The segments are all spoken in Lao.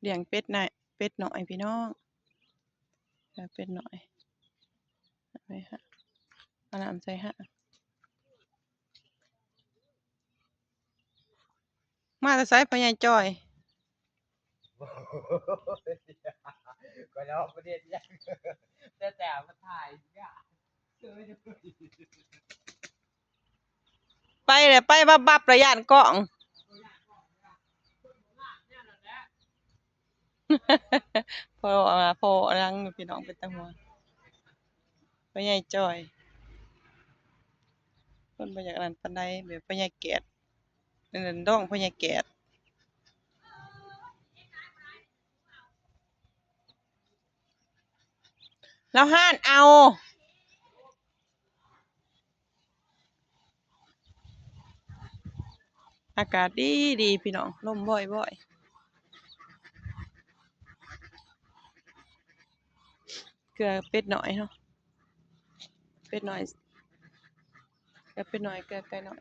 ລ້ຽງເປັດນ້ອຍ ເປັດນ້ອຍພີ່ນ້ອງ ເປັດນ້ອຍ ເອົານ້ຳໃສ່ຫາ ມາແຕ່ໃສພໍ່ໃຫຍ່ຈ່ອຍ? ຂ້ອຍເວົ້າປະເດັນຫຍັງ ແຕ່ ແຕ່ມາຖ່າຍ ໄປແລ້ວ ໄປບັບໆ ລະຢ້ານກ້ອງ ພໍ ພໍນັ່ງຢູ່ພີ່ນ້ອງ ເປັນຕາຫົວ ພໍ່ໃຫຍ່ຈ່ອຍ ເພິ່ນບໍ່ຢາກອັນນັ້ນປານໃດ ແບບພໍ່ໃຫຍ່ແກດ ອັນນັ້ນ ນ້ອງພໍ່ໃຫຍ່ແກດ ລາວຮ້ານເອົາ. ອາກາດດີດີພີ່ນ້ອງ ລົມວອຍໆ ເກືອເປັດນ້ອຍເນາະ ເປັດນ້ອຍ ເກືອເປັດນ້ອຍ ເກືອໄກ່ນ້ອຍ.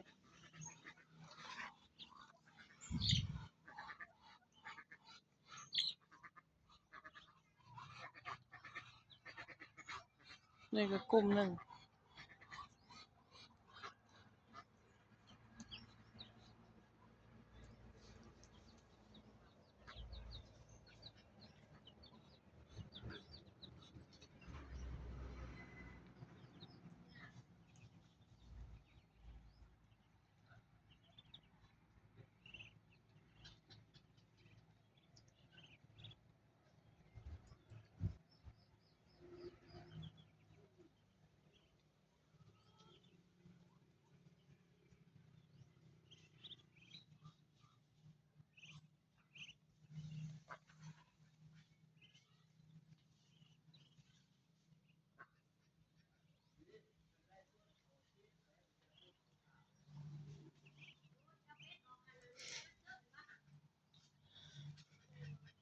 ນີ້ກໍກຸ່ມໜຶ່ງ.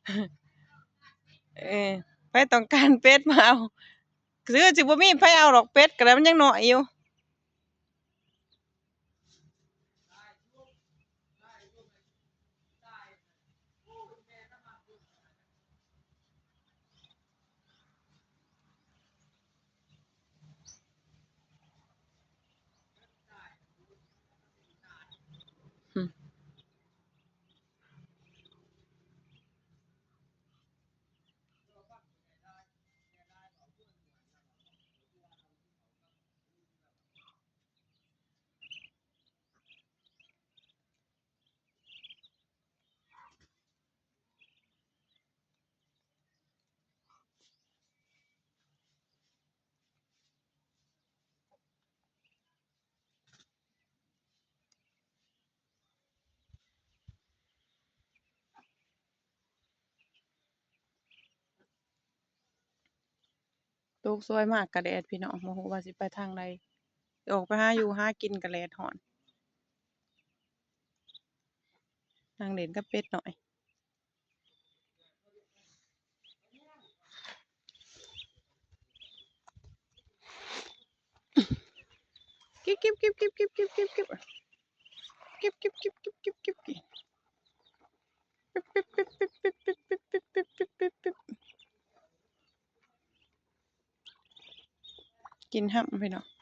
ເອີ ໃຜຕ້ອງການເປັດມາເອົາ ຄືຊິບໍ່ມີໃຜເອົາດອກ ເປັດກໍໄດ້ ມັນຍັງນ້ອຍຢູ່. ຕົກສວຍມາກະແດດພີ່ນ້ອງ ບໍ່ຮູ້ວ່າຊິໄປທາງໃດ ອອກໄປຫາຢູ່ຫາກິນກະແດດຮ້ອນ ນັ່ງຫຼິ້ນກັບເປັດນ້ອຍ. ກິນຫ້ຳພີ່ນ້ອງ